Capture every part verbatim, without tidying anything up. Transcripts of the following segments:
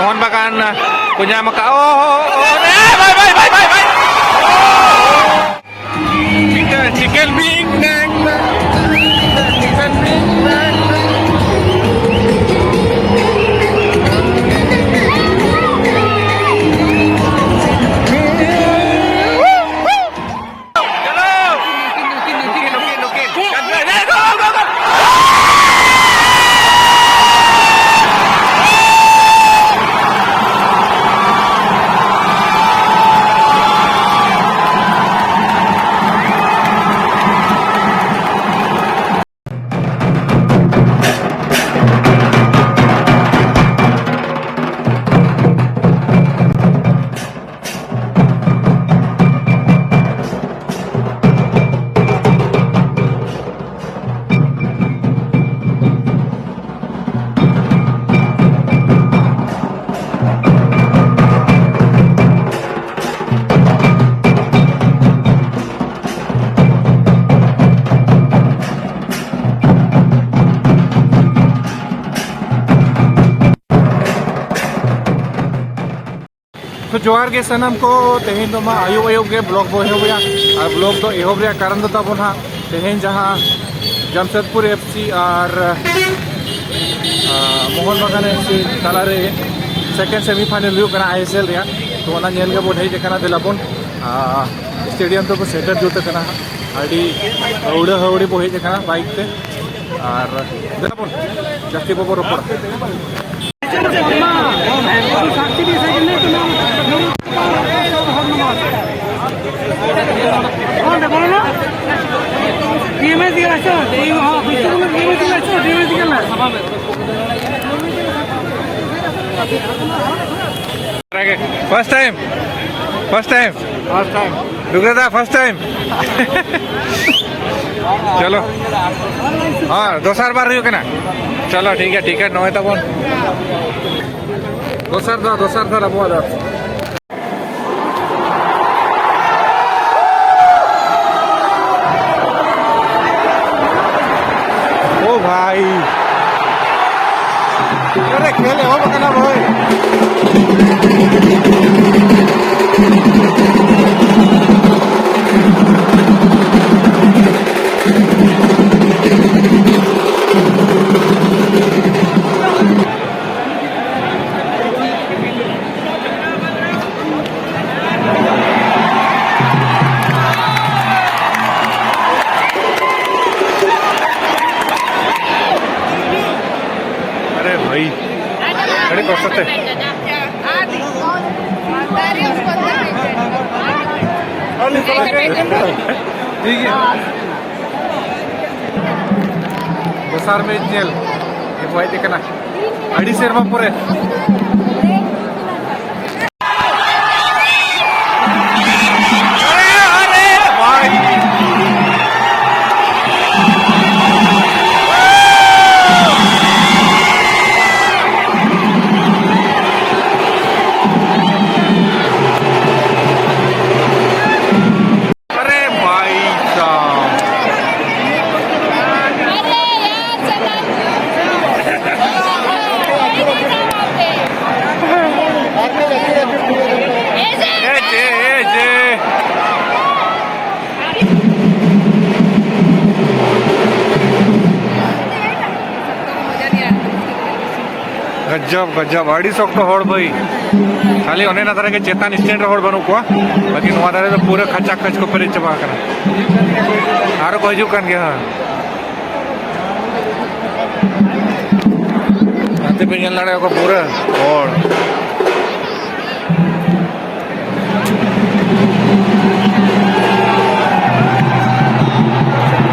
ᱢᱚᱦᱚᱱ ᱵᱟᱜᱟᱱ ᱠᱚ ᱧᱟᱢ ᱟᱠᱟᱫ᱾ ᱳ, ᱳ, ᱳ, ᱳ, ᱮ, ᱵᱷᱟᱭ, ᱵᱷᱟᱭ, ᱵᱷᱟᱭ, ᱵᱷᱟᱭ, ᱵᱷᱟᱭ᱾ ᱪᱤᱠᱮᱱ, ᱪᱤᱠᱮᱱ ᱵᱤᱝ ᱵᱮᱝ᱾ ᱪᱤᱠᱮᱱ ᱵᱤᱝ ᱵᱮᱝ᱾ ᱛᱚ ᱡᱚᱦᱟᱨ ᱜᱮ ᱥᱟᱱᱟᱢ ᱠᱚ, ᱛᱮᱦᱮᱧ ᱫᱚ ᱢᱟ ᱟᱹᱭᱩᱵ ᱟᱹᱭᱩᱵ ᱜᱮ ᱵᱞᱚᱜ ᱵᱚ ᱮᱦᱚᱵᱮᱜᱼᱟ᱾ ᱟᱨ ᱵᱞᱚᱜ ᱫᱚ ᱮᱦᱚᱵ ᱨᱮᱭᱟᱜ ᱠᱟᱨᱚᱱ ᱫᱚ ᱛᱟᱵᱚᱱ ᱦᱟᱸᱜ ᱛᱮᱦᱮᱧ ᱡᱟᱦᱟᱸ ᱡᱟᱢᱥᱮᱫᱽᱯᱩᱨ ᱮᱯᱷ ᱥᱤ ᱟᱨ, ᱟ, ᱢᱳᱦᱚᱱ ᱵᱟᱜᱟᱱ ᱮᱯᱷ ᱥᱤ ᱛᱟᱞᱟᱨᱮ ᱥᱮᱠᱮᱱᱰ ᱥᱮᱢᱤ ᱯᱷᱟᱭᱱᱮᱞ ᱦᱩᱭᱩᱜ ᱠᱟᱱᱟ ᱟᱭ ᱮᱥ ᱮᱞ ᱨᱮᱭᱟᱜ, ᱛᱚ ᱚᱱᱟ ᱧᱮᱞ ᱜᱮᱵᱚᱱ ᱦᱮᱡ ᱟᱠᱟᱱᱟ᱾ ᱫᱮᱞᱟ ᱵᱚᱱ, ᱟ, ᱥᱴᱮᱰᱤᱭᱟᱢ ᱛᱮᱠᱚ ᱥᱮᱴᱮᱞ ᱡᱩᱛ ᱟᱠᱟᱱᱟ᱾ ᱟᱹᱰᱤ ᱦᱟᱹᱣᱲᱟᱹ ᱦᱟᱹᱣᱲᱤ ᱵᱚ ᱦᱮᱡ ᱟᱠᱟᱱᱟ ᱵᱟᱭᱤᱠ ᱛᱮ᱾ ᱟᱨ ᱫᱮᱞᱟ ᱵᱚᱱ ᱡᱟᱹᱥᱛᱤ ᱵᱟᱵᱚ ᱨᱚᱯᱚᱲᱟ᱾ ডিএমএস দিকে আসো, ডিএমএস দিকে আসো, ডিএমএস দিকে আসো, ডিএমএস দিকে আসো। First time, first time. First time. ডুগরে দা, ফার্স্ট টাইম। চলো। ᱦᱮᱸ, ᱫᱚᱥᱟᱨ ᱵᱟᱨ ᱦᱩᱭᱩᱜ ᱠᱟᱱᱟ᱾ ᱪᱚᱞᱚ, ᱴᱷᱤᱠ ᱜᱮᱭᱟ, ᱴᱤᱠᱤᱴ ᱱᱚᱜᱼᱚᱭ ᱛᱟᱵᱚᱱ᱾ ᱫᱚᱥᱟᱨ ᱫᱷᱟᱣ, ᱫᱚᱥᱟᱨ ᱫᱷᱟᱣ ᱟᱵᱚᱣᱟᱜ ᱫᱚ᱾ ᱳ ᱵᱷᱟᱭ, ᱟᱨᱮ ᱠᱷᱮᱞ ᱮᱦᱚᱵ ᱟᱠᱟᱱᱟ ᱵᱷᱟᱭ᱾ ᱴᱷᱤᱠ ᱜᱮᱭᱟ᱾ ᱫᱚᱥᱟᱨ ᱢᱮᱪ ᱧᱮᱞ ᱠᱚ ᱦᱮᱡ ᱟᱠᱟᱱᱟ ᱟᱹᱰᱤ ᱥᱮᱨᱢᱟ ᱯᱚᱨᱮ᱾ अरे भाई साहब। ए जे, ए जे। गजब, गजब, ᱟᱹᱰᱤ ᱥᱚᱠᱛᱚ ᱦᱚᱲ ᱵᱷᱟᱹᱭ᱾ ᱠᱷᱟᱹᱞᱤ ᱚᱱᱮ ᱚᱱᱟ ᱫᱷᱟᱨᱮ ᱜᱮ ᱪᱮᱛᱟᱱ ᱥᱴᱮᱱᱰ ᱨᱮ ᱦᱚᱲ ᱵᱟᱹᱱᱩᱜ ᱠᱚᱣᱟ, ᱵᱟᱠᱤ ᱱᱚᱣᱟ ᱫᱷᱟᱨᱮ ᱫᱚ ᱯᱩᱨᱟᱹ ᱠᱷᱟᱪᱟ ᱠᱷᱟᱪ ᱠᱚ ᱯᱮᱨᱮᱡ ᱪᱟᱵᱟ ᱟᱠᱟᱱᱟ᱾ ᱟᱨᱚ ᱠᱚ ᱦᱤᱡᱩᱜ ᱠᱟᱱ ᱜᱮᱭᱟ, ᱦᱮᱸ᱾ ᱦᱟᱱᱛᱮ ᱯᱮ ᱧᱮᱞ ᱫᱟᱲᱮᱭᱟᱠᱚ ᱯᱩᱨᱟᱹ ᱦᱚᱲ᱾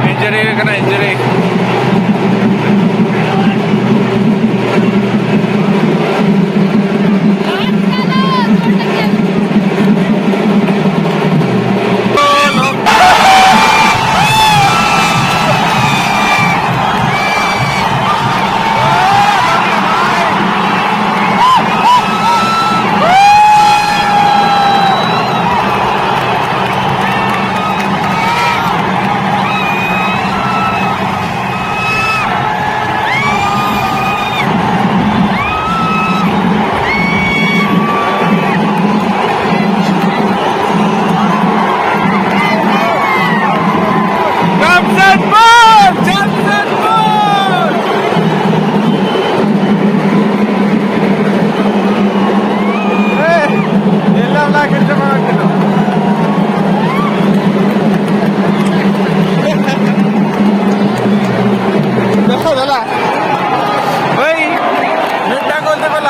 ᱤᱱᱡᱩᱨᱤ ᱦᱩᱭ ᱠᱟᱱᱟ, injury.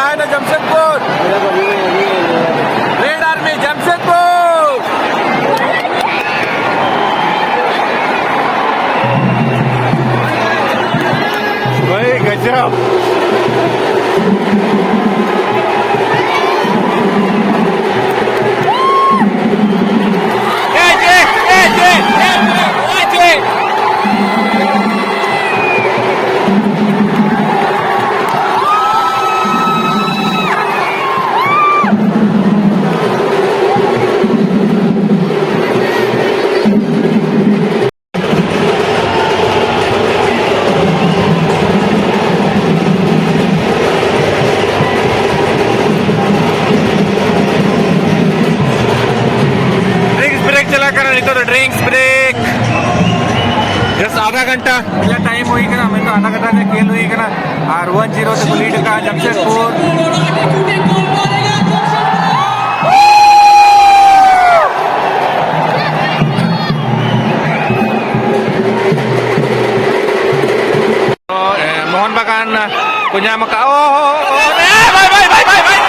China Jamshedpur. Red Army Jamshedpur. भाई गजब। Drinks break ᱪᱟᱞᱟᱜ ᱠᱟᱱᱟ ᱱᱤᱛᱚᱜ ᱫᱚ, drinks break. Just ᱟᱫᱷᱟ ᱜᱷᱚᱱᱴᱟ ᱨᱮᱭᱟᱜ time ᱦᱩᱭ ᱠᱟᱱᱟ, ᱢᱮᱱᱫᱚ ᱟᱫᱷᱟ ᱜᱷᱚᱱᱴᱟ ᱨᱮᱭᱟᱜ ᱠᱷᱮᱞ ᱦᱩᱭ ᱠᱟᱱᱟ ᱟᱨ one zero ᱛᱮᱠᱚ lead ᱟᱠᱟᱫᱼᱟ ᱡᱟᱢᱥᱮᱫᱽᱯᱩᱨ. ᱢᱳᱦᱚᱱ ᱵᱟᱜᱟᱱ ᱠᱚ ᱧᱟᱢ ᱟᱠᱟᱫᱼᱟ. ᱳ, ᱳ, ᱳ, ᱳ, ᱮ, ᱵᱷᱟᱭ, ᱵᱷᱟᱭ, ᱵᱷᱟᱭ, ᱵᱷᱟᱭ, ᱵᱷᱟᱭ.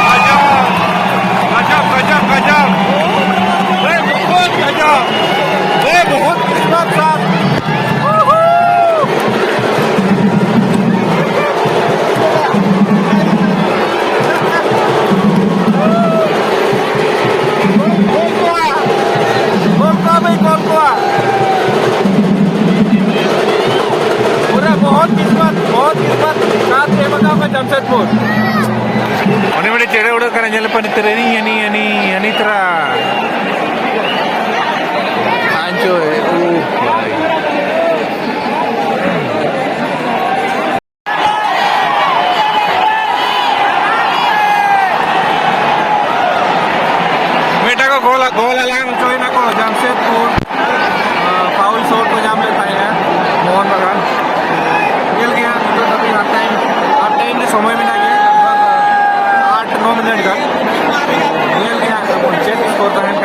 ᱜᱟᱡᱟᱵ, ᱜᱟᱡᱟᱵ, ᱜᱟᱡᱟᱵ, ᱜᱟᱡᱟᱵ. ᱮ, ᱵᱚᱦᱩᱛ ᱜᱟᱡᱟᱵ. ᱮ, ᱵᱚᱦᱩᱛ ᱠᱤᱥᱢᱚᱛ ᱥᱟᱛᱷ. ᱜᱳᱞ ᱠᱚᱣᱟ, ᱜᱳᱞ ᱠᱚᱣᱟ ᱵᱷᱟᱭ, ᱜᱳᱞ ᱠᱚᱣᱟ. ᱯᱩᱨᱟ ᱵᱚᱦᱩᱛ ᱠᱤᱥᱢᱚᱛ, ᱵᱚᱦᱩᱛ ᱠᱤᱥᱢᱚᱛ ᱥᱟᱛᱷ ᱮ ᱵᱟᱛᱟᱣ ᱠᱟ ᱡᱟᱢᱥᱮᱫᱽᱯᱩᱨ. ᱚᱱᱮ ᱢᱤᱫᱴᱮᱡ ᱪᱮᱬᱮ ᱩᱰᱟᱹᱜ ᱠᱟᱱᱟ, ᱧᱮᱞ ᱯᱮ ᱱᱤᱛᱚᱜ ᱨᱮ, ᱦᱟᱹᱱᱤ, ᱦᱟᱹᱱᱤ, ᱦᱟᱹᱱᱤ, ᱦᱟᱹᱱᱤ ᱛᱚᱨᱟ. ᱟᱸᱡᱚᱭ, ᱳ ᱵᱷᱟᱭ. ᱢᱤᱫᱴᱟᱝ ᱠᱚ ᱜᱳᱞ, ᱜᱳᱞ ᱟᱞᱟᱝ ᱦᱚᱪᱚᱭᱮᱱᱟ ᱠᱚ ᱡᱟᱢᱥᱮᱫᱽᱯᱩᱨ, ᱟᱸ, foul shot ᱠᱚ ᱧᱟᱢ ᱞᱮᱫ ᱛᱟᱦᱮᱸᱜᱼᱟ ᱢᱳᱦᱚᱱ ᱵᱟᱜᱟᱱ. ᱧᱮᱞ ᱜᱮ ᱦᱟᱸᱜ ᱱᱤᱛᱚᱜ ᱫᱷᱟᱹᱵᱤᱡ half time, half time ᱨᱮ ᱥᱚᱢᱚᱭ ᱢᱮᱱᱟᱜ ᱜᱮᱭᱟ, ᱟᱴ ᱱᱚ ᱢᱤᱱᱤᱴ ᱜᱟᱱ. ᱧᱮᱞ ᱜᱮ ᱦᱟᱸᱜ ᱪᱮᱫ score ᱛᱟᱦᱮᱱ ᱠᱟᱱᱟ.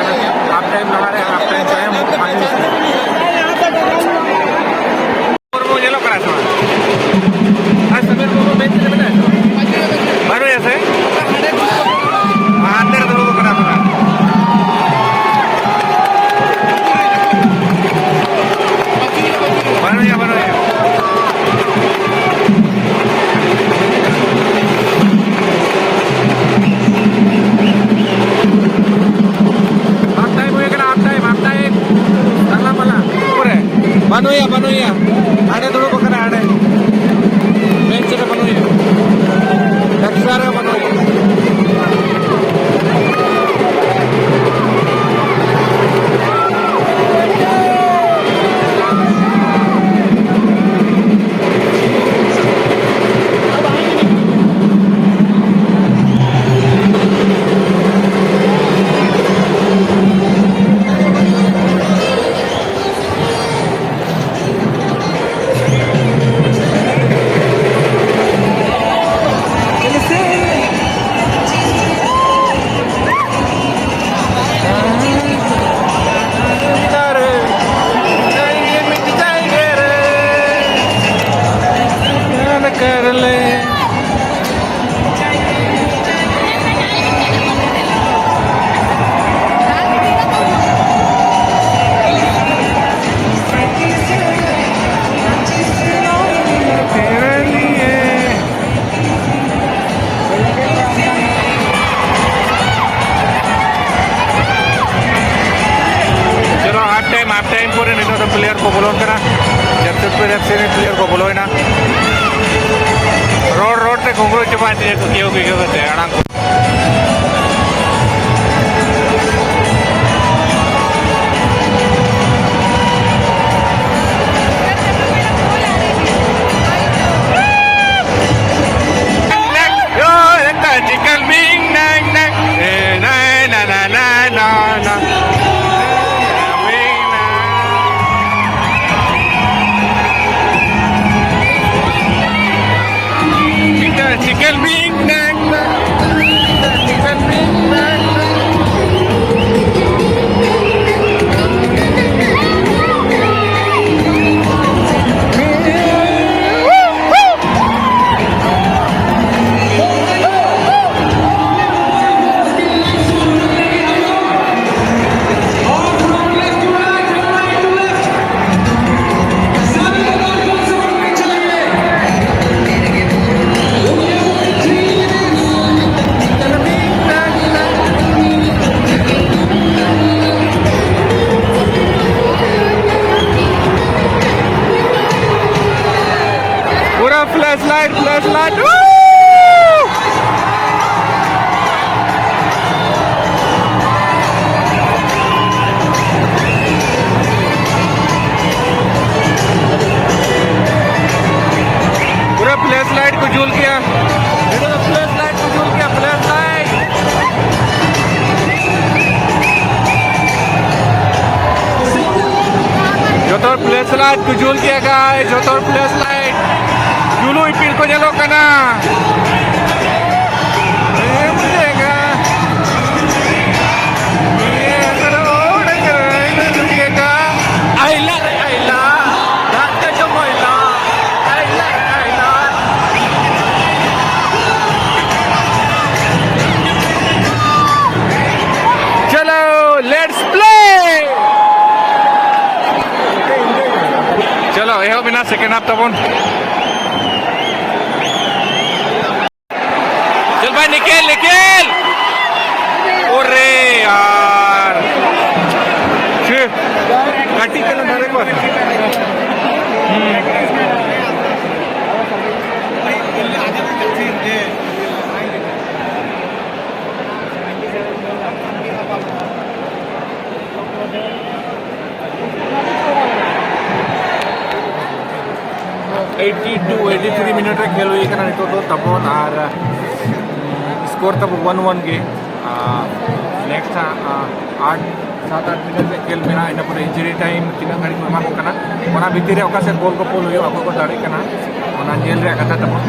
ᱪᱚᱞᱚ, half time, half time ᱯᱚᱨᱮ ᱱᱤᱛᱚᱜ ᱫᱚ player ᱠᱚ ᱵᱚᱞᱚᱱ ᱠᱟᱱᱟ᱾ ᱡᱟᱢᱥᱮᱫᱽᱯᱩᱨ FC ᱨᱮᱱ player ᱠᱚ ᱵᱚᱞᱚᱭᱮᱱᱟ᱾ ᱨᱚᱲ ᱨᱚᱲ ᱛᱮ ᱜᱷᱩᱸᱜᱩ ᱪᱟᱵᱟᱭᱮᱱ ᱛᱤᱧᱟ ᱠᱚ, ᱠᱮᱣ ᱠᱮᱣ ᱠᱟᱛᱮ ᱟᱲᱟᱝ ᱠᱚ᱾ Yo, esta chica el bing, nang, nang. Eh, na, na, na, na, na, na. Bing, nang. Chica, chica el bing, nang, nang. Chica el bing, nang, nang. पूरा flashlight, flashlight। पूरा flashlight को झूल गया। देखो तो flashlight को झूल गया, flashlight। ᱡᱚᱛᱚ ᱦᱚᱲ flashlight ᱠᱚ ᱡᱩᱞ ᱠᱮᱫᱟ, guys, ᱡᱚᱛᱚ ᱦᱚᱲ flashlight᱾ ᱡᱩᱞᱩᱜ ᱤᱯᱤᱞ ᱠᱚ ᱧᱮᱞᱚᱜ ᱠᱟᱱᱟ᱾ ᱮᱢ ᱡᱟᱭᱜᱟ᱾ ᱟᱭᱞᱟ ᱨᱮ ᱟᱭᱞᱟ, ᱫᱟᱜ ᱛᱮ ᱡᱚᱢᱟᱭᱞᱟ᱾ ᱟᱭᱞᱟ ᱨᱮ ᱟᱭᱞᱟ᱾ Second half ᱛᱟᱵᱚᱱ᱾ ᱪᱚᱞ ᱵᱷᱟᱭ, ᱱᱤᱠᱷᱤᱞ, ᱱᱤᱠᱷᱤᱞ! ᱚᱨᱮ ᱭᱟᱨ! ᱪᱮ, ᱠᱟᱹᱴᱤᱡ ᱪᱟᱞᱟᱝ ᱫᱷᱟᱨᱮ ᱠᱚ᱾ Eighty two, eighty three minute ᱨᱮ ᱠᱷᱮᱞ ᱦᱩᱭ ᱠᱟᱱᱟ ᱱᱤᱛᱚᱜ ᱫᱚ ᱛᱟᱵᱚᱱ, ᱟᱨ, ᱩᱸ, score ᱛᱟᱵᱚ one one ᱜᱮ᱾ ᱟᱨ next ᱦᱟᱸᱜ, ᱟᱸ, ᱟᱴ, ᱥᱟᱛ ᱟᱴ minute ᱨᱮ ᱠᱷᱮᱞ ᱢᱮᱱᱟᱜᱼᱟ, ᱤᱱᱟᱹ ᱯᱚᱨᱮ injury time ᱛᱤᱱᱟᱹᱜ ᱜᱷᱟᱹᱲᱤᱡ ᱠᱚ ᱮᱢᱟ ᱠᱚ ᱠᱟᱱᱟ, ᱚᱱᱟ ᱵᱷᱤᱛᱤᱨ ᱨᱮ ᱚᱠᱟ ᱥᱮᱫ goal ᱠᱚ ᱯᱳᱞ ᱦᱩᱭᱩᱜᱼᱟ, ᱚᱠᱚᱭ ᱠᱚ ᱫᱟᱲᱮᱜ ᱠᱟᱱᱟ, ᱚᱱᱟ ᱧᱮᱞ ᱨᱮᱭᱟᱜ ᱠᱟᱛᱷᱟ ᱛᱟᱵᱚᱱ᱾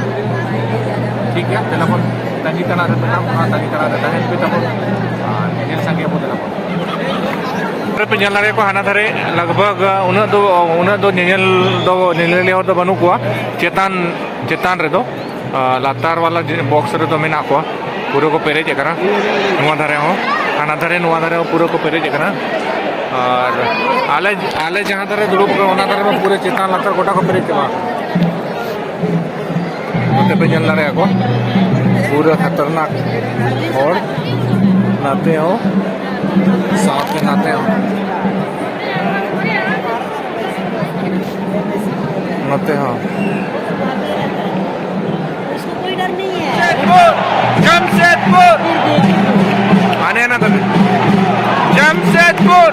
ᱴᱷᱤᱠ ᱜᱮᱭᱟ, ᱫᱮᱞᱟ ᱵᱚᱱ ᱛᱟᱺᱜᱤ ᱛᱟᱲᱟᱜ ᱨᱮ ᱛᱟᱦᱮᱱ, ᱚᱱᱟ ᱛᱟᱺᱜᱤ ᱛᱟᱲᱟᱜ ᱨᱮ ᱛᱟᱦᱮᱱ ᱯᱮ ᱛᱟᱵᱚᱱ, ᱟᱨ ᱧᱮᱞ ᱥᱟᱸᱜᱮᱭᱟᱵᱚᱱ, ᱫᱮᱞᱟ ᱵᱚᱱ᱾ ᱯᱮ ᱧᱮᱞ ᱫᱟᱲᱮᱭᱟᱠᱚᱣᱟ, ᱦᱟᱱᱟ ᱫᱷᱟᱨᱮ ᱞᱟᱜᱽ ᱵᱷᱟᱜᱽ, ᱩᱱᱟᱹᱜ ᱫᱚ, ᱩᱱᱟᱹᱜ ᱫᱚ ᱧᱮᱧᱮᱞ ᱫᱚ, ᱧᱮᱧᱮᱞᱤᱭᱟᱹ ᱦᱚᱲ ᱫᱚ ᱵᱟᱹᱱᱩᱜ ᱠᱚᱣᱟ ᱪᱮᱛᱟᱱ, ᱪᱮᱛᱟᱱ ᱨᱮᱫᱚ᱾ ᱟᱨ ᱞᱟᱛᱟᱨ ᱵᱟᱞᱟ ᱡᱮ box ᱨᱮᱫᱚ ᱢᱮᱱᱟᱜ ᱠᱚᱣᱟ, ᱯᱩᱨᱟᱹ ᱠᱚ ᱯᱮᱨᱮᱡ ᱟᱠᱟᱱᱟ᱾ ᱱᱚᱣᱟ ᱫᱷᱟᱨᱮ ᱦᱚᱸ, ᱦᱟᱱᱟ ᱫᱷᱟᱨᱮ, ᱱᱚᱣᱟ ᱫᱷᱟᱨᱮ ᱦᱚᱸ ᱯᱩᱨᱟᱹ ᱠᱚ ᱯᱮᱨᱮᱡ ᱟᱠᱟᱱᱟ᱾ ᱟᱨ ᱟᱞᱮ, ᱟᱞᱮ ᱡᱟᱦᱟᱸ ᱫᱷᱟᱨᱮ ᱫᱩᱲᱩᱵ ᱠᱟᱱᱟ, ᱚᱱᱟ ᱫᱷᱟᱨᱮ ᱢᱟ ᱯᱩᱨᱟᱹ ᱪᱮᱛᱟᱱ ᱞᱟᱛᱟᱨ ᱜᱚᱴᱟ ᱠᱚ ᱯᱮᱨᱮᱡ ᱪᱟᱵᱟ ᱟᱠᱟᱱᱟ᱾ ᱱᱚᱛᱮ ᱯᱮ ᱧᱮᱞ ᱫᱟᱲᱮᱭᱟᱜᱼᱟ ᱠᱚ, ᱯᱩᱨᱟᱹ ᱠᱷᱟᱛᱟᱨᱱᱟᱠ ᱦᱚᱲ, ᱱᱟᱛᱮ ᱦᱚᱸ, ᱥᱟᱶᱛᱮ ᱱᱟᱛᱮ ᱦᱚᱸ᱾ ᱱᱚᱛᱮ ᱦᱚᱸ᱾ ᱡᱟᱢᱥᱮᱫᱽᱯᱩᱨ! ᱦᱟᱱᱮ ᱱᱟ ᱛᱟᱵᱮ᱾ ᱡᱟᱢᱥᱮᱫᱽᱯᱩᱨ!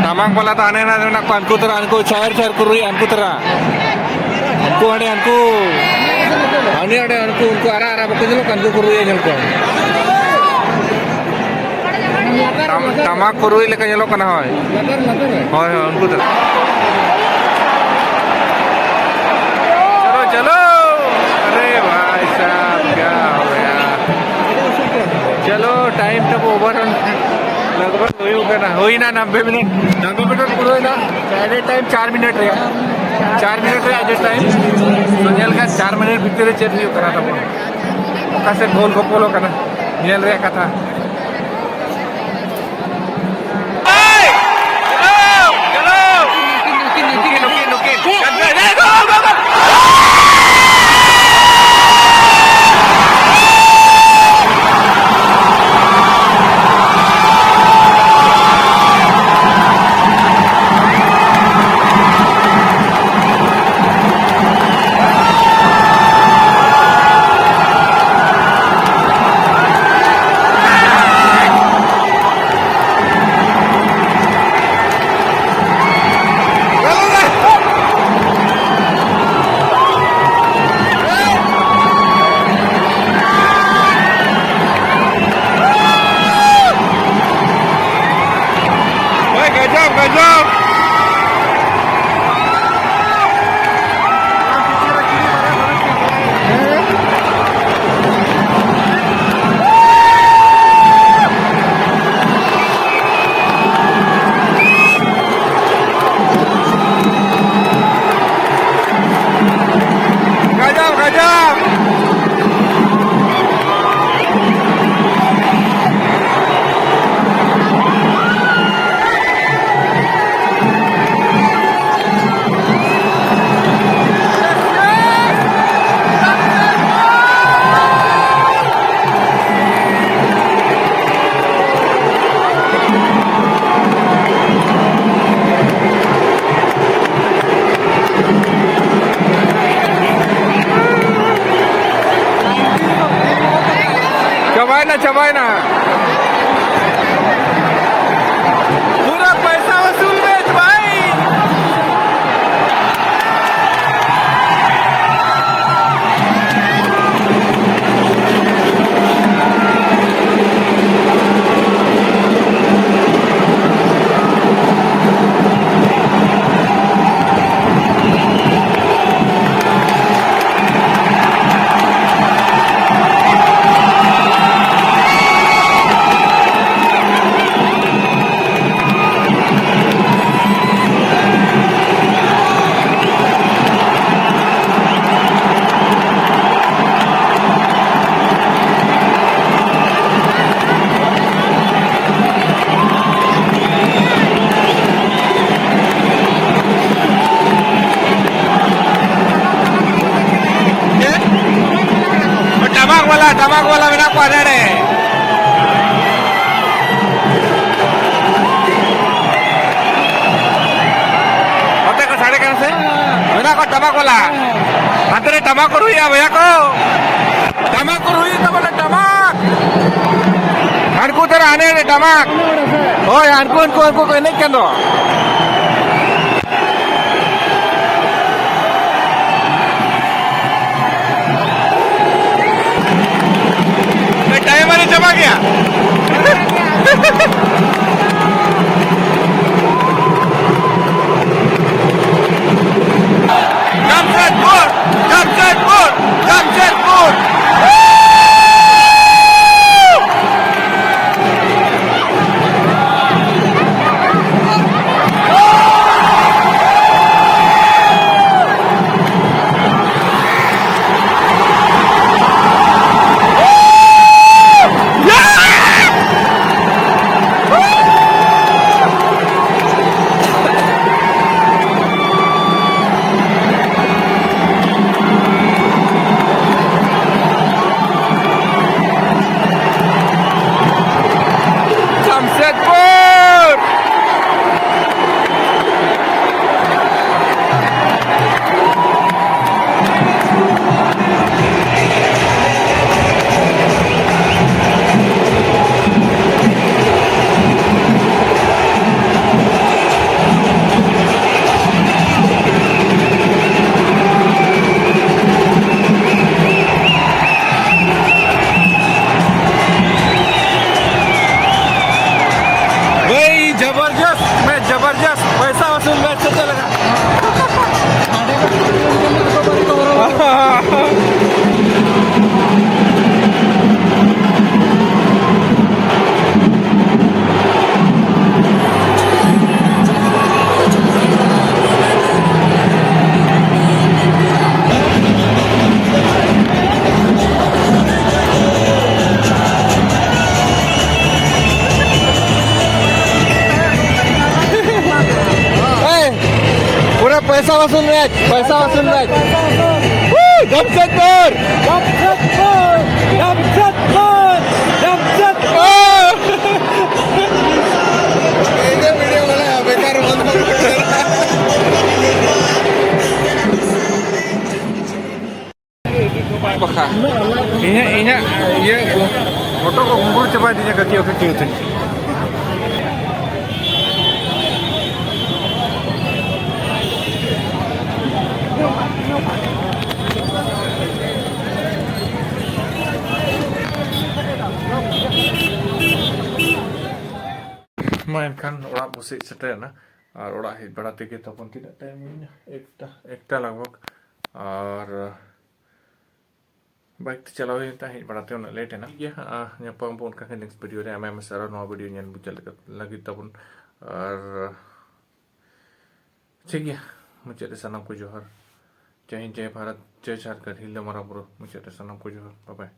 ᱴᱟᱢᱟᱠ ᱵᱟᱞᱟ ᱫᱚ ᱦᱟᱱᱮ ᱱᱟ ᱢᱮᱱᱟᱜ ᱠᱚᱣᱟ, ᱩᱱᱠᱩ ᱛᱚᱨᱟ, ᱩᱱᱠᱩ ᱪᱷᱟᱨ ᱪᱷᱟᱨ ᱠᱚ ᱨᱩᱭᱟ, ᱩᱱᱠᱩ ᱛᱚᱨᱟ᱾ ᱩᱱᱠᱩ ᱦᱟᱸᱰᱮ, ᱩᱱᱠᱩ ᱦᱟᱸᱰᱮ, ᱦᱟᱸᱰᱮ, ᱩᱱᱠᱩ, ᱩᱱᱠᱩ ᱟᱨᱟᱜ, ᱟᱨᱟᱜ ᱵᱟᱠᱚ ᱧᱮᱞᱚᱜ ᱠᱟᱱ, ᱩᱱᱠᱩ ᱠᱚ ᱨᱩᱭᱟ, ᱧᱮᱞ ᱠᱚᱣᱟ᱾ ᱴᱟᱢ-, ᱴᱟᱢᱟᱠ ᱠᱚ ᱨᱩᱭ ᱞᱮᱠᱟ ᱧᱮᱞᱚᱜ ᱠᱟᱱᱟ, ᱦᱳᱭ᱾ ᱦᱳᱭ, ᱦᱳᱭ, ᱩᱱᱠᱩ ᱫᱚ᱾ ᱪᱚᱞᱚ, ᱪᱚᱞᱚ᱾ ᱟᱨᱮ ᱵᱷᱟᱭ ᱥᱟᱦᱟᱵ, ᱠᱭᱟ ᱦᱳ ᱜᱟᱭᱟ? ᱪᱚᱞᱚ, time ᱛᱟᱵᱚ over ᱦᱩᱭᱩᱜ ᱠᱟᱱᱟ, ᱦᱩᱭᱱᱟ ᱱᱟᱵᱵᱮ ᱢᱤᱱᱤᱴ, ᱱᱟᱵᱵᱮ ᱢᱤᱱᱤᱴ ᱯᱩᱨᱟᱹᱣᱱᱟ᱾ Added time ᱪᱟᱨ ᱢᱤᱱᱤᱴ ᱨᱮᱭᱟᱜ, ᱪᱟᱨ ᱢᱤᱱᱤᱴ ᱨᱮᱭᱟᱜ added time᱾ ᱛᱚ, ᱧᱮᱞ ᱠᱷᱟᱱ ᱪᱟᱨ ᱢᱤᱱᱤᱴ ᱵᱷᱤᱛᱤᱨ ᱨᱮ ᱪᱮᱫ ᱦᱩᱭᱩᱜ ᱠᱟᱱᱟ ᱛᱟᱵᱚᱱ, ᱚᱠᱟ ᱥᱮᱫ ᱜᱳᱞ ᱠᱚ ᱯᱳᱞᱚᱜ ᱠᱟᱱᱟ, ᱧᱮᱞ ᱨᱮᱭᱟᱜ ᱠᱟᱛᱷᱟ᱾ ᱪᱟᱵᱟᱭᱮᱱᱟ᱾ ᱯᱩᱨᱟᱹ ᱯᱚᱭᱥᱟ ᱣᱟᱥᱩᱞ ᱢᱮ ᱵᱷᱟᱭ᱾ ᱪᱮᱫ? ᱴᱟᱢᱟᱠ ᱵᱟᱞᱟ, ᱴᱟᱢᱟᱠ ᱵᱟᱞᱟ ᱢᱮᱱᱟᱜ ᱠᱚᱣᱟ ᱱᱚᱰᱮ᱾ ᱱᱚᱛᱮ ᱠᱚ ᱥᱟᱰᱮ ᱠᱟᱱᱟ ᱥᱮ? ᱢᱮᱱᱟᱜ ᱠᱚᱣᱟ ᱴᱟᱢᱟᱠ ᱵᱟᱞᱟ᱾ ᱦᱟᱱᱛᱮ ᱨᱮ ᱴᱟᱢᱟᱠ ᱠᱚ ᱨᱩᱭᱟ ᱵᱚᱭᱦᱟ ᱠᱚ᱾ ᱴᱟᱢᱟᱠ ᱠᱚ ᱨᱩᱭᱮᱫ ᱛᱟᱵᱚᱱᱟ, ᱴᱟᱢᱟᱠ᱾ ᱦᱟᱱᱠᱩ ᱛᱟᱨᱟ ᱦᱟᱱᱮ ᱨᱮ ᱴᱟᱢᱟᱠ᱾ ᱦᱳᱭ, ᱦᱟᱱᱠᱩ, ᱦᱟᱱᱠᱩ, ᱦᱟᱱᱠᱩ ᱠᱚ ᱮᱱᱮᱡ ᱠᱟᱱ ᱫᱚ᱾ ᱴᱟᱭᱤᱢ ᱟᱹᱣᱨᱤ ᱪᱟᱵᱟ ᱜᱮᱭᱟ᱾ ᱡᱟᱢᱥᱮᱫᱽᱯᱩᱨ, ᱡᱟᱢᱥᱮᱫᱽᱯᱩᱨ, ᱡᱟᱢᱥᱮᱫᱽᱯᱩᱨ। ᱯᱚᱭᱥᱟ ᱩᱥᱩᱞ ᱢᱮᱪ᱾ ᱡᱟᱢᱥᱮᱫᱽᱯᱩᱨ! ᱡᱟᱢᱥᱮᱫᱽᱯᱩᱨ! ᱡᱟᱢᱥᱮᱫᱽᱯᱩᱨ! ᱡᱟᱢᱥᱮᱫᱽᱯᱩᱨ! ᱵᱟᱠᱷᱟ᱾ ᱤᱧᱟᱹᱜ, ᱤᱧᱟᱹᱜ ᱤᱭᱟᱹ ᱠᱚ, ᱦᱚᱴᱚᱜ ᱠᱚ ᱜᱩᱢᱵᱩᱨ ᱪᱟᱵᱟᱭ ᱛᱤᱧᱟᱹ ᱠᱟᱹᱴᱤᱡ ᱠᱟᱹᱴᱤᱡ ᱛᱮ᱾ ᱢᱟ ᱮᱱᱠᱷᱟᱱ ᱚᱲᱟᱜ ᱵᱚ ᱥᱮᱫ ᱥᱮᱴᱮᱨᱮᱱᱟ᱾ ᱟᱨ ᱚᱲᱟᱜ ᱦᱮᱡ ᱵᱟᱲᱟ ᱛᱮᱜᱮ ᱛᱟᱵᱚᱱ ᱛᱤᱱᱟᱹᱜ ᱴᱟᱭᱤᱢ ᱦᱩᱭᱱᱟ? ᱮᱠᱴᱟ, ᱮᱠᱴᱟ ᱞᱟᱜᱽ ᱵᱷᱟᱜᱽ᱾ ᱟᱨ ᱵᱟᱭᱤᱠ ᱛᱮ ᱪᱟᱞᱟᱣ ᱦᱩᱭᱮᱱ ᱛᱟᱦᱮᱸᱫ, ᱦᱮᱡ ᱵᱟᱲᱟ ᱛᱮ ᱩᱱᱟᱹᱜ ᱞᱮᱴ ᱮᱱᱟ᱾ ᱴᱷᱤᱠ ᱜᱮᱭᱟ, ᱟᱨ ᱧᱟᱯᱟᱢ ᱟᱵᱚᱱ ᱚᱱᱠᱟ ᱜᱮ ᱱᱮᱠᱥᱴ ᱵᱷᱤᱰᱤᱭᱳ ᱨᱮ᱾ ᱟᱭᱢᱟ ᱟᱭᱢᱟ ᱥᱟᱨᱦᱟᱣ ᱱᱚᱣᱟ ᱵᱷᱤᱰᱤᱭᱳ ᱧᱮᱞ ᱢᱩᱪᱟᱹᱫ ᱞᱟᱹᱜᱤᱫ, ᱞᱟᱹᱜᱤᱫ ᱛᱟᱵᱚᱱ᱾ ᱟᱨ ᱴᱷᱤᱠ ᱜᱮᱭᱟ, ᱢᱩᱪᱟᱹᱫ ᱨᱮ ᱥᱟᱱᱟᱢ ᱠᱚ ᱡᱚᱦᱟᱨ᱾ ᱡᱟᱭ ᱦᱤᱱᱫ, ᱡᱟᱭ ᱵᱷᱟᱨᱚᱛ, ᱡᱟᱭ ᱡᱷᱟᱨᱠᱷᱚᱸᱰ, ᱦᱤᱞᱫᱟᱹ ᱢᱟᱨᱟᱝ ᱵᱩᱨᱩ᱾ ᱢᱩᱪᱟᱹᱫ ᱨᱮ ᱥᱟᱱᱟᱢ ᱠᱚ ᱡᱚᱦᱟᱨ᱾ ᱵᱟᱭ ᱵᱟᱭ᱾